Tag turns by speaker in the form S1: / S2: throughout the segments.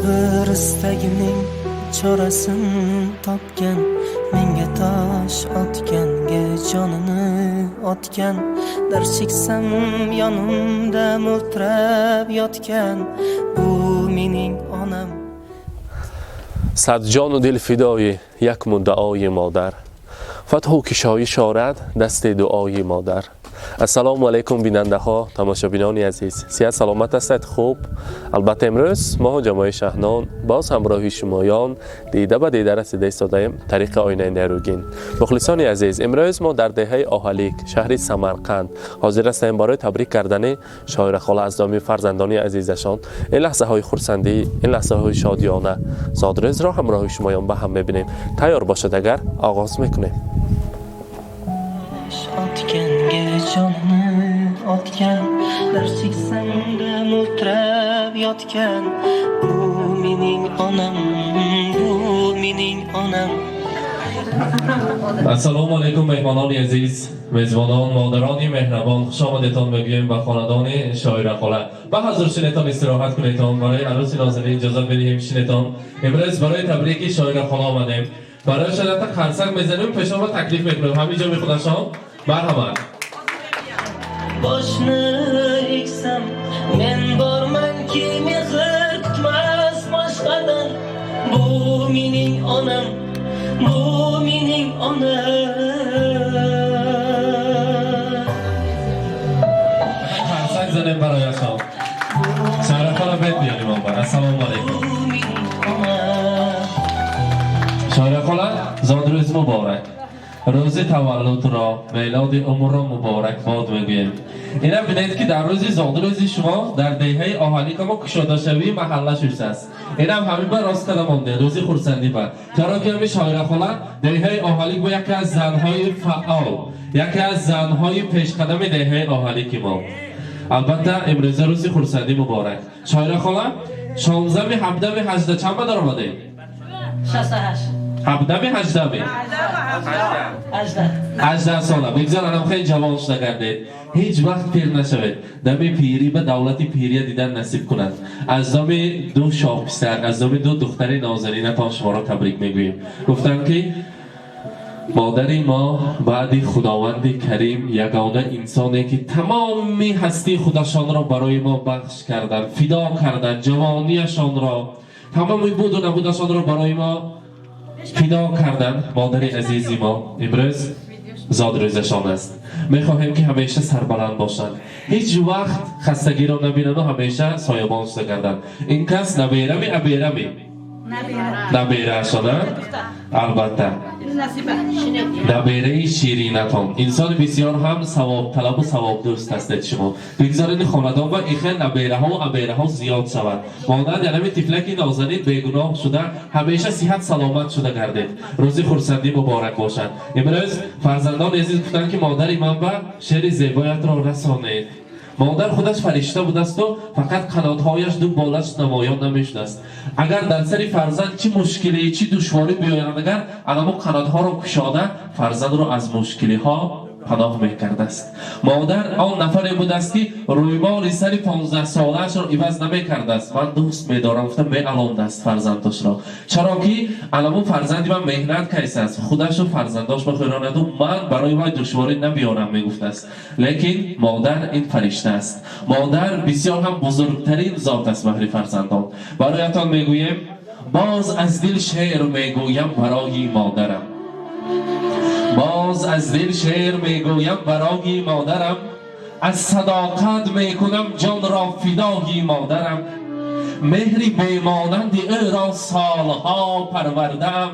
S1: Bir istagining chorasin topgan, menga tosh otganga jonini otgan, dard cheksam yonimda mo'ltirab yotgan, bu mening onam.
S2: Сад ҷону дил фидои як муддаои модар, фатҳу кушоиш орад дасти дуои модар. Ассалому алайкум, бинандаҳо, тамошобинони азиз, сиҳат саломат ҳастед? Хуб, албатта, имрӯз мо, ҷамоаи Шаҳнон, боз ҳамроҳи шумоён дида ба дида расида истодаем тариқи оинаи нерӯгин. Мухлисони азиз, имрӯз мо дар деҳаи Оҳалик, шаҳри Самарқанд ҳозир ҳастем барои табрик кардани Шоирахола аз номи фарзандони азизашон. Ин лаҳзаҳои хурсандӣ, ин лаҳзаҳои шодиёна, зодрӯзро ҳамроҳи шумоён ба ҳам мебинем. Тайёр бошад агар, оғоз мекунем.
S1: Otganga jonini otgan, dard cheksam mo'ltirab yotgan, bu mening onam, bu mening onam.
S2: Ассалому алайкум, меҳмонони азиз, мезбонон, модарони меҳрабон, хуш омадетон мегӯем ба хонадони Шоирахола. Ба ҳазур шинетон, истироҳат кунетон. Барои арӯси нозанин иҷозат медиҳем, шинетон. Имрӯз барои табрики Шоирахола омадем. Барои шаната қарсак мезанем, пешома таклиф мекунем ҳамин ҷо мехудашон. Марҳамат.
S1: Boshni egsam, men bormanki, mehr kutmas boshqadan, bu mening onam, bu mening onam.
S2: Қарсак занем барояшон. Шоирахола, бет биёнем он бар. Ассалому алайкум.
S1: Bu mening onam.
S2: Шоирахола, зодрӯз муборак, рӯзи таваллудро, мелоди умрро муборак бод мегӯем. Ина бинед, ки дар рӯзи зодрӯзи шумо дар деҳаи Оҳалика мо кушодашавии маҳалла шудааст. Инам ҳамин ба рост када монде, рӯзи хурсандӣ ба. Чаро ки ҳами Шоирахола деҳаи Оҳалик бо яке аз занҳои фаъол, яке аз занҳои пешқадами деҳаи Оҳалики мо. Албатта, имрӯза рӯзи хурсандӣ муборак. Шоирахола, 16-ми, 17-ми, 18 чанд ба даромадем?
S3: 68.
S2: 17-ми, 18-ми?
S3: 18.
S2: 18 сола. Бигзор анам хеле ҷавон шуда гардед, ҳеҷ вақт пир нашавед, дами пирӣ ба давлати пирия дидан насиб кунад. Аз номи ду шоҳписар, аз номи ду духтари нозанинатон шуморо табрик мегӯем. Гуфтанд, ки модари мо баъди Худованди Карим ягона инсоне, ки тамоми ҳастии худашонро барои мо бахш карданд, фидо карданд, ҷавонияшонро, тамоми буду набудашонро барои мо фидо карданд. Модари азизи мо имрӯз зодрӯзашон аст. Мехоҳем, ки ҳамеша сарбаланд бошанд, ҳеҷ вақт хастагиро набинанду ҳамеша соябон шуда гарданд. Ин кас наберами, аберами, набераашона, албатта, набераи ширинатон. Инсони бисёр ҳам савобталабу савобдӯст ҳастед шумо. Бигзор ини хонадон ва ин хел набераҳову абераҳо зиёд шавад, монанд янами тифлаки нозанин бегуноҳ шуда, ҳамеша сиҳат саломат шуда гардед. Рӯзи хурсандӣ муборак бошад. Имрӯз фарзандони азиз гуфтанд, ки модари ман ба шеъри зебоятро расонед. Модар худаш фаришта будасту фақат қанотҳояш, ду болаш намоён намешудааст. Агар дар сари фарзанд чӣ мушкиле, чӣ душворӣ биёяд, агар анамо қанотҳоро кушода, фарзандро аз мушкилиҳо паноҳ мекардааст. Модар он нафаре будааст, ки рӯймоли сари 15-солаашро иваз намекардааст. Ман дӯст медорам, гуфта меалондааст фарзандошро, чаро ки аламун фарзанди ман меҳнат кайсааст, худашу фарзандош бихӯронаду ман барои вай душворӣ набиёрам, мегуфтааст. Лекин модар ин фаришта аст. Модар бисёр ҳам бузургтарин зот аст баҳри фарзандон. Бароятон мегӯем: боз аз дил шеър мегӯям барои модарам, боз аз дил шеър мегӯям барои модарам, аз садоқат мекунам ҷонро фидои модарам, меҳри бемонанди ӯро солҳо парвардаам,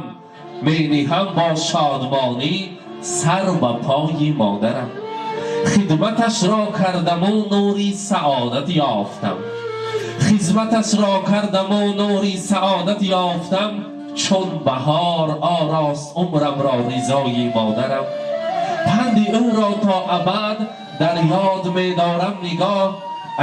S2: мениҳам бо шодмонӣ сар ба пои модарам, хидматашро кардаму нури саодат ёфтам, хизматашро кардаму нури саодат ёфтам, чун баҳор орост умрамро ризои модарам, панди ӯро то абад дар ёд медорам, нигоҳ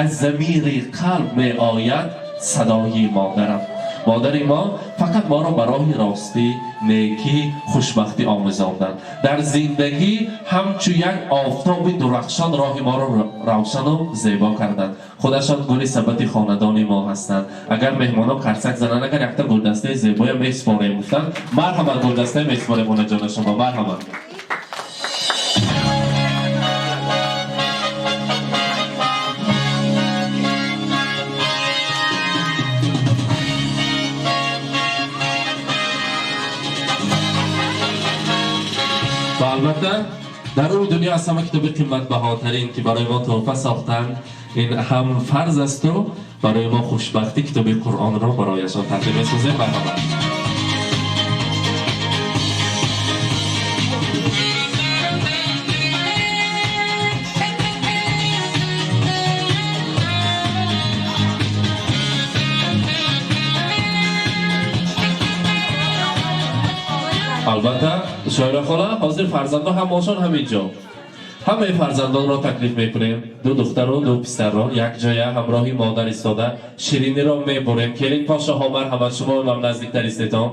S2: аз замири қалб меояд садои модарам. Модари мо фақат моро ба роҳи ростӣ, некӣ, хушбахтӣ омӯзонданд. Дар зиндагӣ ҳамчун як офтоби дурахшон роҳи моро равшану зебо карданд. Худашон гули сабати хонадони мо ҳастанд. Агар меҳмонон қарсак зананд, агар якта гулдастаи зебоя месупорем гуфтанд, марҳамат, гулдастаи месупорем онаҷона шумо, марҳамат. Ва албатта дар рӯи дунё аз ҳама китоби қиматбаҳотарин, ки барои мо тӯҳфа сохтанд, ин ҳам фарз асту барои мо хушбахтӣ, китоби Қуръонро барояшон тақдим месозем. Марҳамат. Албатта, Шоира хола, ҳозир фарзандон ҳамаошон ҳамин ҷо. Ҳамаи фарзандонро таклиф мекунем, ду духтару ду писарро як ҷоя ҳамроҳи модар истода шириниро мебурем. Келин пошоҳо, марҳамат, шумо ҳам наздиктар истетон.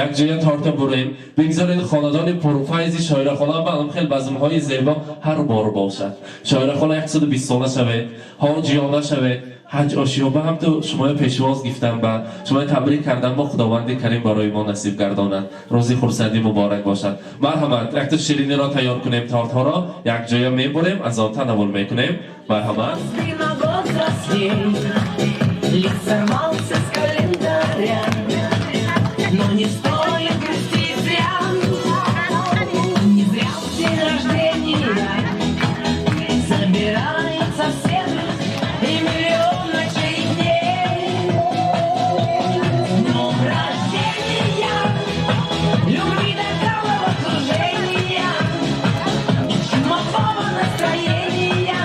S2: Як ҷоя торта бурем. Бигзоред хонадони пурфайзи Шоира хола ба он хел базмҳои зебо ҳар бор бошад. Шоира хола, 120 сола шавед, ҳоҷиёна шавед, ҳаҷ ошиёба ҳам ту шумоя пешвоз гифтан ба шумоя табрик кардан бо Худованди Карим барои мо насиб гардонад. Рӯзи хурсандӣ муборак бошад. Марҳамат, якта шириниро тайёр кунем, тортҳоро як ҷоя мебурем, аз он танаввул мекунем. Марҳамат.
S1: Лист сорвался с календаря, но не стоит грустить зря. Не зря в день рождения собираются все и миллион ночей и дней. С днем рождения, любви до головокружения, и чумового настроения,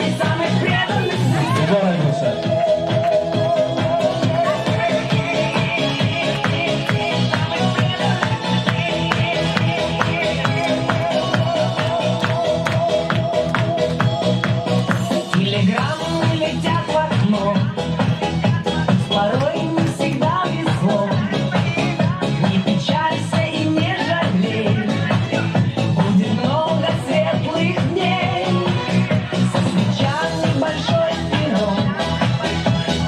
S1: и самых преданных
S2: Муборак бошад.
S1: Телеграммы летят в окно, порой не всегда везло. Не печалься и не жалей, будет много светлых дней. Со свечами большой пирог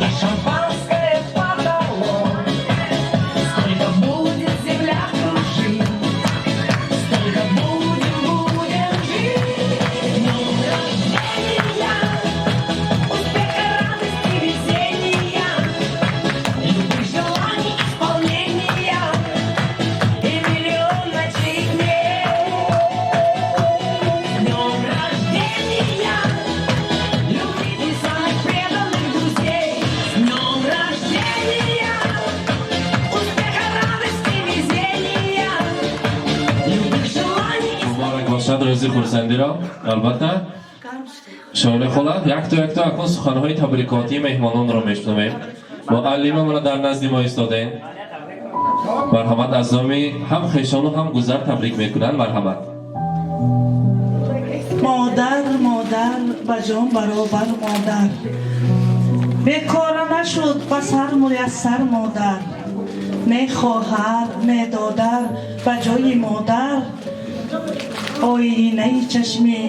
S1: и шампанское в потолок. Сколько будет земля кружить, столько будем, будем жить. С днем рождения, успеха, радости, везения, любых желаний исполнения и миллион ночей и дней. С днем рождения, любви и самых преданных друзей. С днем рождения, успеха, радости, везения, любых желаний.
S2: Муборак бошад рӯзи хурсандиро. Албатта, Шоира хола, якто якто акнун суханҳои табрикотии меҳмононро мешунавем. Муаллима мана дар назди мо истодаем. Марҳамат, аз номи ҳам хешону ҳам гузар табрик мекунанд. Марҳамат.
S4: Модар, модар, ба ҷон баробар модар, бекора нашуд ба сар муяссар модар. Не хоҳар, не додар ба ҷои модар, оинаи чашми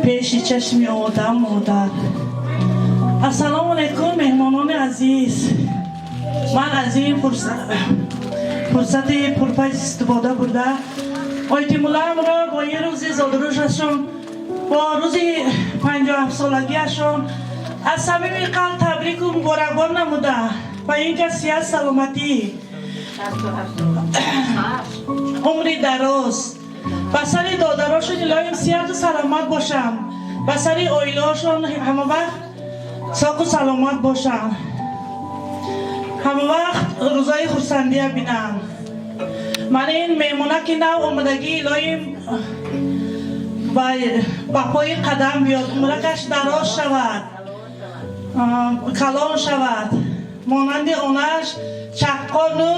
S4: пеши чашми одам модар. Ассалому алайкум, меҳмонони азиз. Ман аз ин фурсати пурфайз истифода бурда, Ойтимулламро бо ин рӯзи зодрӯзашон, бо рӯзи 57-солагиашон аз самими қалб табрику муборакбод намуда ва ин кас сиҳат, саломатӣ, умри дароз, ба сари додарошон илоҳим сиҳату саломат бошанд, ба сари оилаошон ҳамавақт соқу саломат бошанд, ҳамавақт рӯзои хурсандия бинанд. Ман ин меҳмонаки нав омадагӣ илоҳим ба пои қадам биёд, умракаш дароз шавад, калон шавад, монанди онаш чаққону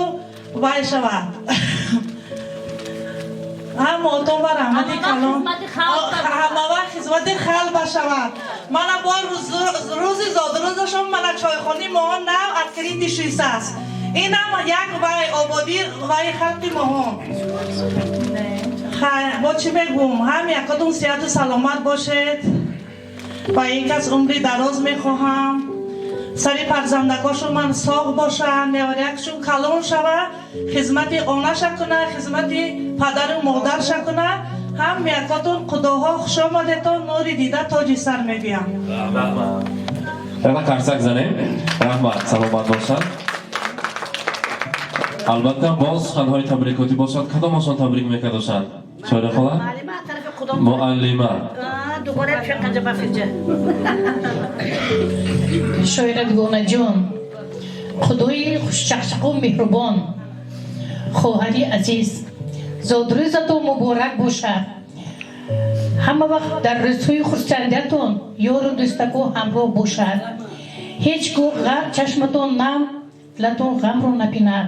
S4: вай шавад. Ҳам отон ба раҳмати калон, ҳамавақт хизмати халқ башавад. Мана бо рӯзи зодрӯзашон мана чойхони моҳо нав открытый шисааст. Инам як вай ободӣ вай халқи моҳон. Бо чӣ мегӯм, ҳам якотон сиҳату саломат бошед ва ин кас умри дароз мехоҳам. Сари фарзандакошон ман соғ бошанд, меварякшон калон шава, хизмати онаша куна, хизмати падару модарша куна. Ҳам якотон худоҳо хушомадетон, нури дида тоҷи сар мегӯям.
S2: Яна қарсак занем. Раҳмат, саломат бошанд. Албатта, боз суханҳои табрикотӣ бошад, кадомашон табрик мекардошанд? Шоира хола? Муаллима.
S3: Шоира Дугонаҷон, худои хушчақчақу меҳрубон, хоҳари азиз, зодрӯзатон муборак бошад. Ҳама вақт дар рӯзҳои хурсандиятон ёру дӯстако ҳамроҳ бошад. Ҳеҷ гоҳ чашматон нам, дилатон ғамро набинад.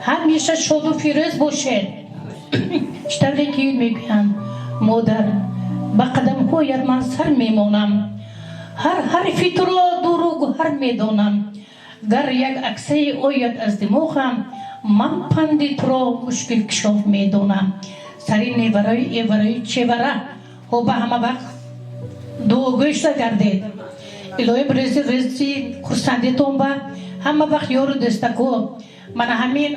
S3: Ҳамеша шоду фирӯз бошед. Чӣ тавре ки мегӯянд, модар, ба қадамҳоят ман сар мемонам, ҳар ҳарфи туро дуру гуҳар медонам. Гар як аксае ояд аз димоғам, ман панди туро мушкилкушо медонам. Сари невараи эвараи чевара ҳо ба ҳама вақт дуогӯй шуда гардед. Илоҳӣ рӯзи рӯзи хурсандитон ба ҳама вақт ёру дӯстако. Мана ҳамин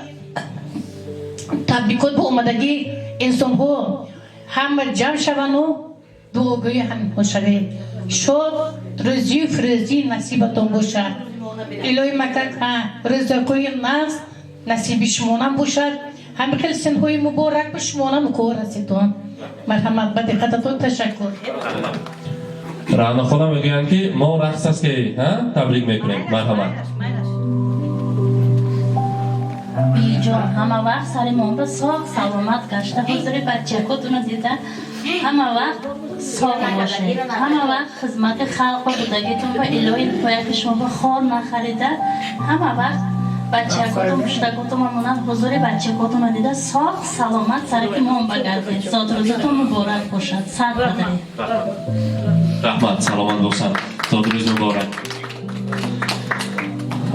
S3: табрикот бо омадагӣ инсонҳо ҳама ҷамъ шавану дуогӯи ҳаминҳо шавед. Шод рӯзию фирӯзӣ насибатон бошад. Илоҳи макак рӯзакҳои нағз насиби шумонам бошад. Ҳамин хел синҳои муборак ба шумонам кор расидон. Марҳамат, ба диққататон ташаккур.
S2: Раъно хола мегӯянд, ки мо рақс аст, ки табрик мекунем. Марҳамат.
S5: Биҷон, ҳама вақт сари монда соғ саломат гашта, ҳузури бачакотуно дида, ҳама вақт соғ бошед. Ҳама вақт хизмати халқо будагитон ба илоҳи пояки шумо хор нахарида, ҳама вақт бачакотон пуштакотон мамонанд, ҳузури бачакотонро дида соғ саломат сараки мон багардед. Зодрӯзатон муборак бошад, сад бадаред.
S2: Раҳмат, саломат бошанд. Зодрӯз муборак.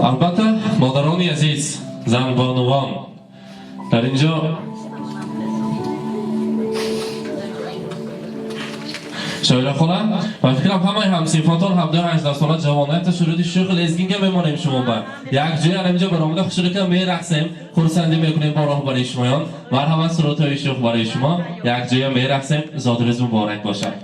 S2: Албатта, модарони азиз, занбонувон, дар ин ҷо шоира хола, ба фикрам, ҳамаи ҳамсинфотон 17-18 сола ҷавонаята шуруди шӯх лезгинга мемонем. Шумо ба як ҷои ана инҷо баромада хушрӯка мерақсем, хурсандӣ мекунем бо роҳбарии шумоён. Марҳамат, сурудҳои шӯх барои шумо, як ҷоя мерақсем. Зодрӯз муборак бошад.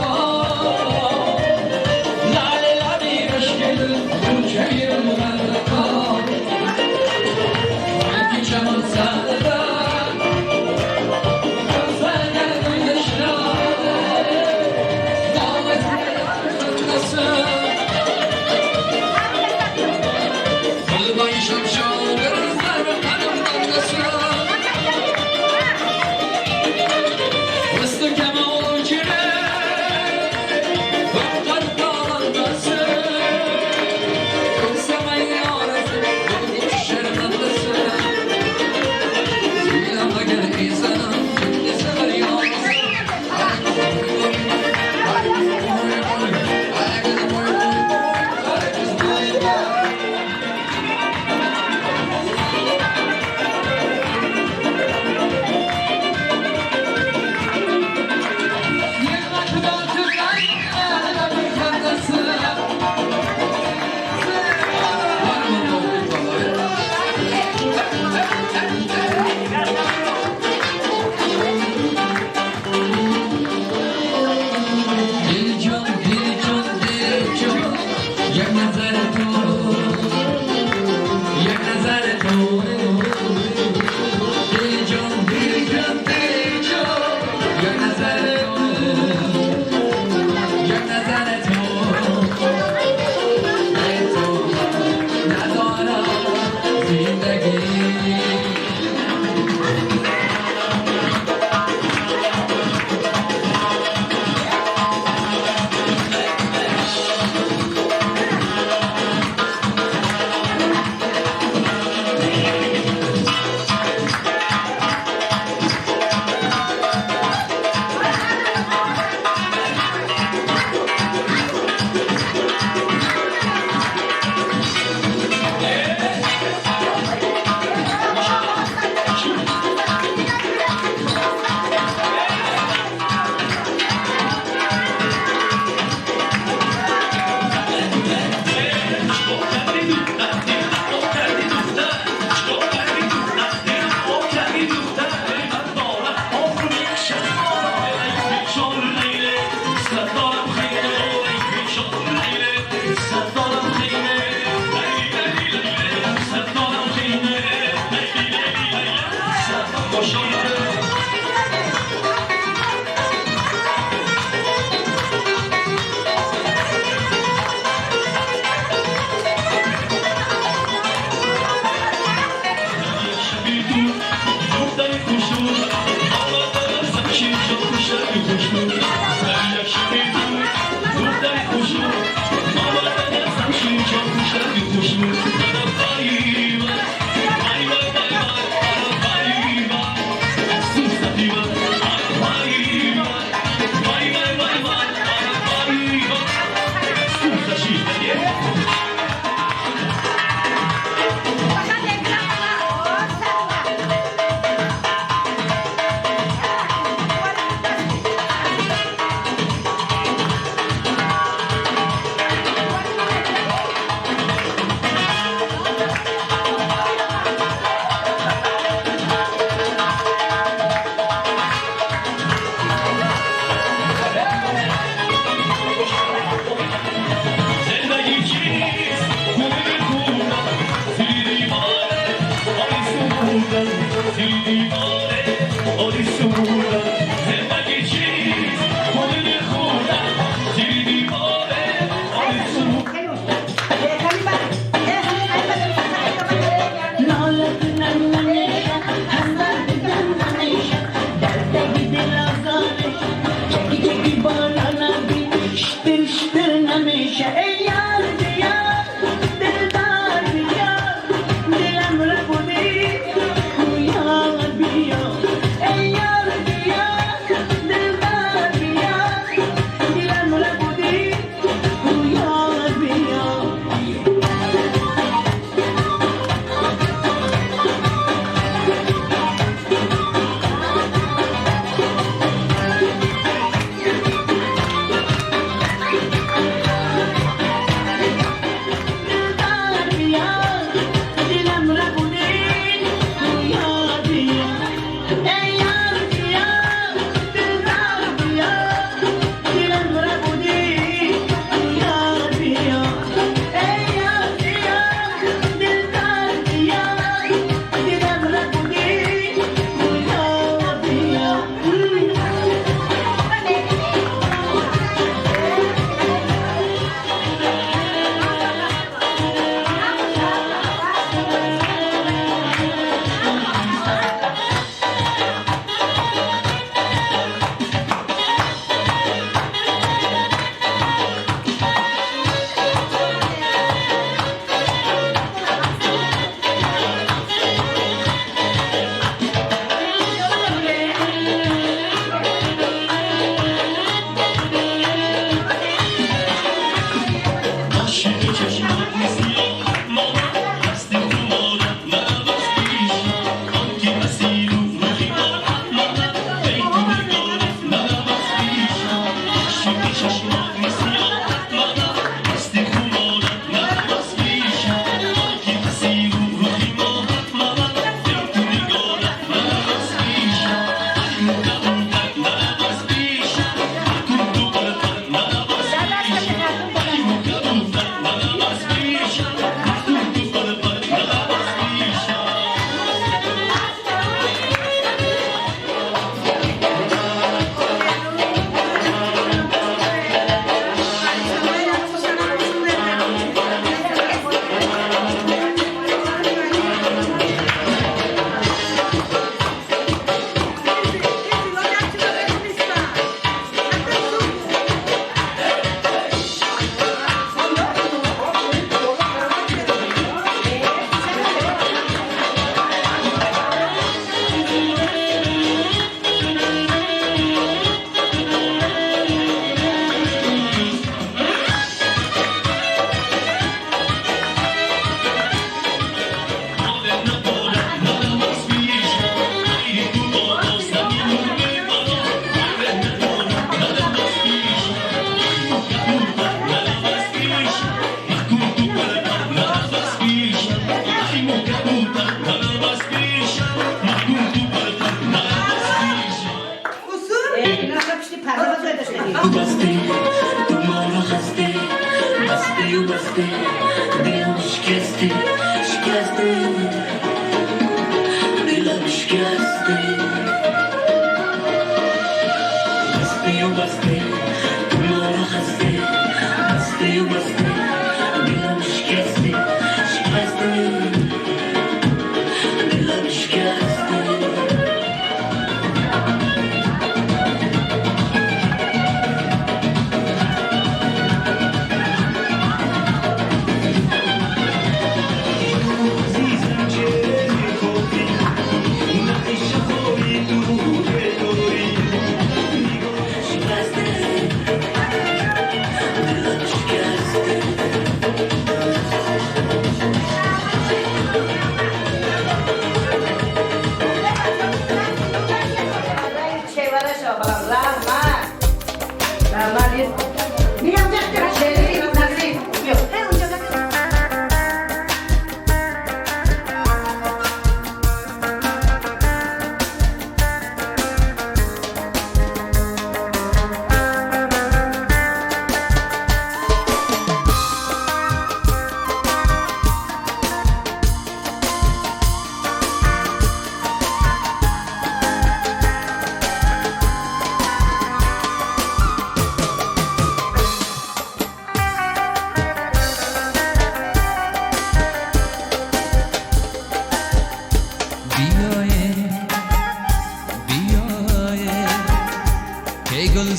S1: Bye.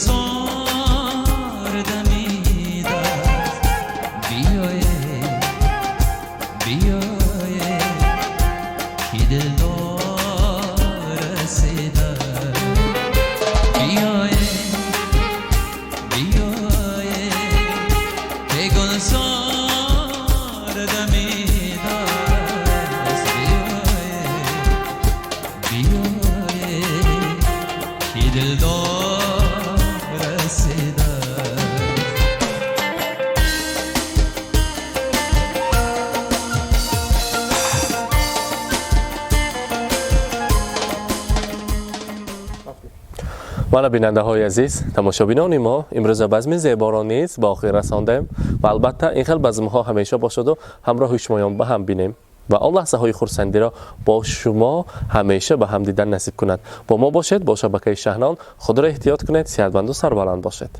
S6: Гулзор дамидааст, биёед, биёед, ки дилдор расидааст. Биёед, биёед, ки гулзор дамидааст. Биёед, биёед, ки дилдор расидааст.
S2: Мана, бинандаҳои азиз, тамошобинони мо, имрӯза базми зеборо низ ба охир расондем ва албатта ин хел базмҳо ҳамеша бошаду ҳамроҳи шумоён ба ҳам бинем ва он лаҳзаҳои хурсандиро бо шумо ҳамеша ба ҳам дидан насиб кунад. Бо мо бошед, бо шабакаи Шаҳнон. Худро эҳтиёт кунед, сиҳатманду сарбаланд бошед.